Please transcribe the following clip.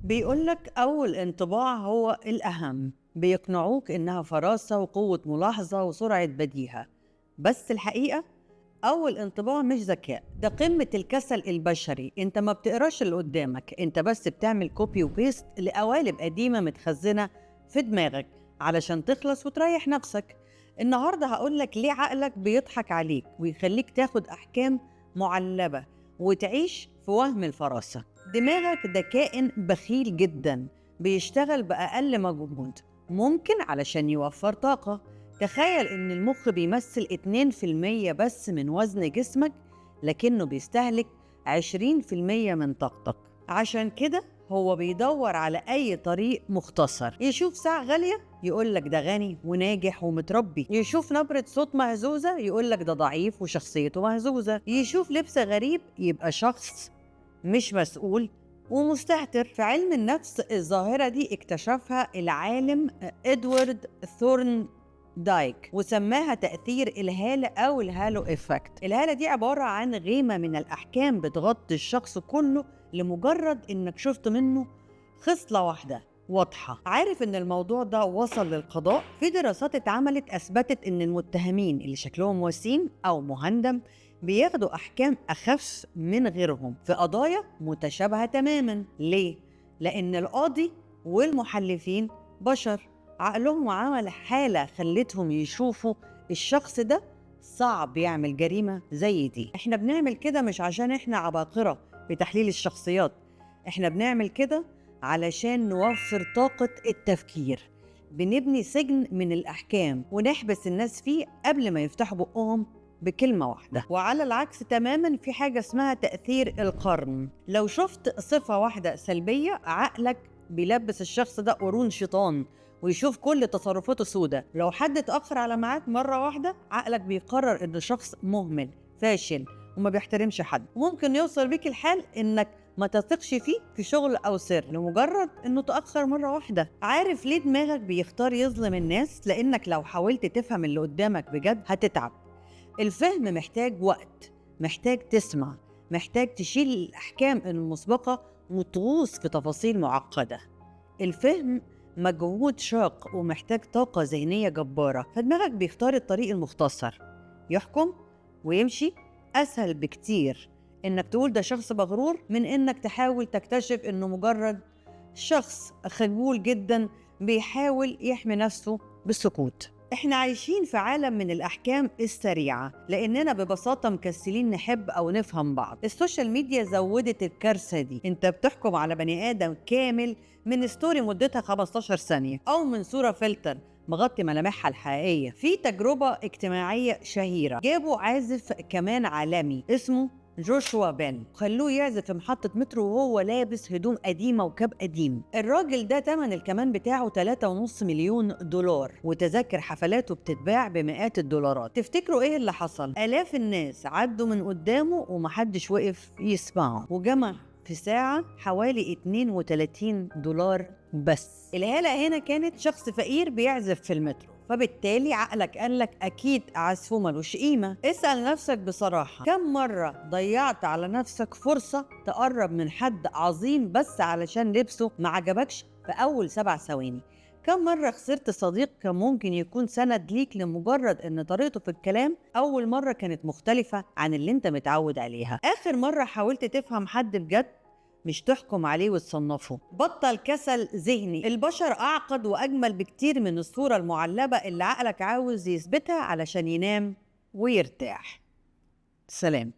بيقولك أول انطباع هو الأهم، بيقنعوك إنها فراسة وقوة ملاحظة وسرعة بديهة، بس الحقيقة أول انطباع مش ذكاء، ده قمة الكسل البشري. أنت ما بتقراش اللي قدامك، أنت بس بتعمل copy و paste لقوالب قديمة متخزنة في دماغك علشان تخلص وتريح نفسك. النهاردة هقولك ليه عقلك بيضحك عليك ويخليك تاخد أحكام معلبة وتعيش في وهم الفراسة. دماغك ده كائن بخيل جدا، بيشتغل بأقل مجهود ممكن علشان يوفر طاقة. تخيل إن المخ بيمثل 2% بس من وزن جسمك، لكنه بيستهلك 20% من طاقتك. عشان كده هو بيدور على أي طريق مختصر. يشوف ساعة غالية يقولك ده غني وناجح ومتربي، يشوف نبرة صوت مهزوزة يقولك ده ضعيف وشخصيته مهزوزة، يشوف لبس غريب يبقى شخص مش مسؤول ومستهتر. في علم النفس الظاهرة دي اكتشفها العالم إدوارد ثورندايك وسماها تأثير الهالة أو ال halo effect. الهالة دي عبارة عن غيمة من الأحكام بتغطي الشخص كله لمجرد إنك شفت منه خصلة واحدة واضحة. عارف إن الموضوع ده وصل للقضاء؟ في دراسات اتعملت أثبتت إن المتهمين اللي شكلهم وسيم أو مهندم بياخدوا أحكام أخف من غيرهم في قضايا متشابهة تماماً. ليه؟ لأن القاضي والمحلفين بشر، عقلهم عمل حالة خلتهم يشوفوا الشخص ده صعب يعمل جريمة زي دي. احنا بنعمل كده مش عشان احنا عباقرة بتحليل الشخصيات، احنا بنعمل كده علشان نوفر طاقة التفكير. بنبني سجن من الأحكام ونحبس الناس فيه قبل ما يفتحوا بقهم بكلمة واحدة. وعلى العكس تماما في حاجة اسمها تأثير القرن. لو شفت صفة واحدة سلبية عقلك بيلبس الشخص ده قرون شيطان ويشوف كل تصرفاته سودة. لو حد اتأخر على ميعاد مرة واحدة عقلك بيقرر إنه شخص مهمل فاشل وما بيحترمش حد. وممكن يوصل بيك الحال إنك ما تثقش فيه في شغل أو سر لمجرد إنه تأخر مرة واحدة. عارف ليه دماغك بيختار يظلم الناس؟ لأنك لو حاولت تفهم اللي قدامك بجد هتتعب. الفهم محتاج وقت، محتاج تسمع، محتاج تشيل الأحكام المسبقة وتغوص في تفاصيل معقدة. الفهم مجهود شاق ومحتاج طاقة ذهنية جبارة، فدماغك بيختار الطريق المختصر، يحكم ويمشي. أسهل بكتير إنك تقول ده شخص مغرور من إنك تحاول تكتشف إنه مجرد شخص خجول جدا بيحاول يحمي نفسه بالسكوت. إحنا عايشين في عالم من الأحكام السريعة لأننا ببساطة مكسلين نحب أو نفهم بعض. ال social media زودت الكارثة دي. أنت بتحكم على بني آدم كامل من story مدتها 15 ثانية أو من صورة فلتر مغطي ملامحها الحقيقية. في تجربة اجتماعية شهيرة، جابوا عازف كمان عالمي اسمه جوشوا بن، خلوه يعزف في محطة مترو وهو لابس هدوم قديمة وكاب قديم. الراجل ده تمن الكمان بتاعه 3.5 مليون دولار، وتذاكر حفلاته بتتباع بمئات الدولارات. تفتكروا ايه اللي حصل؟ آلاف الناس عدوا من قدامه ومحدش وقف يسمعه، وجمع في ساعة حوالي 32 دولار بس. الهالة هنا كانت شخص فقير بيعزف في المترو، فبالتالي عقلك قالك أكيد عزفه ملوش قيمة. اسأل نفسك بصراحة، كم مرة ضيعت على نفسك فرصة تقرب من حد عظيم بس علشان لبسه ما عجبكش في أول 7 ثواني؟ كم مرة خسرت صديق كان ممكن يكون سند ليك لمجرد إن طريقته في الكلام أول مرة كانت مختلفة عن اللي أنت متعود عليها؟ آخر مرة حاولت تفهم حد بجد مش تحكم عليه وتصنفه. بطل كسل ذهني. البشر أعقد وأجمل بكتير من الصورة المعلبة اللي عقلك عاوز يثبتها علشان ينام ويرتاح. سلام.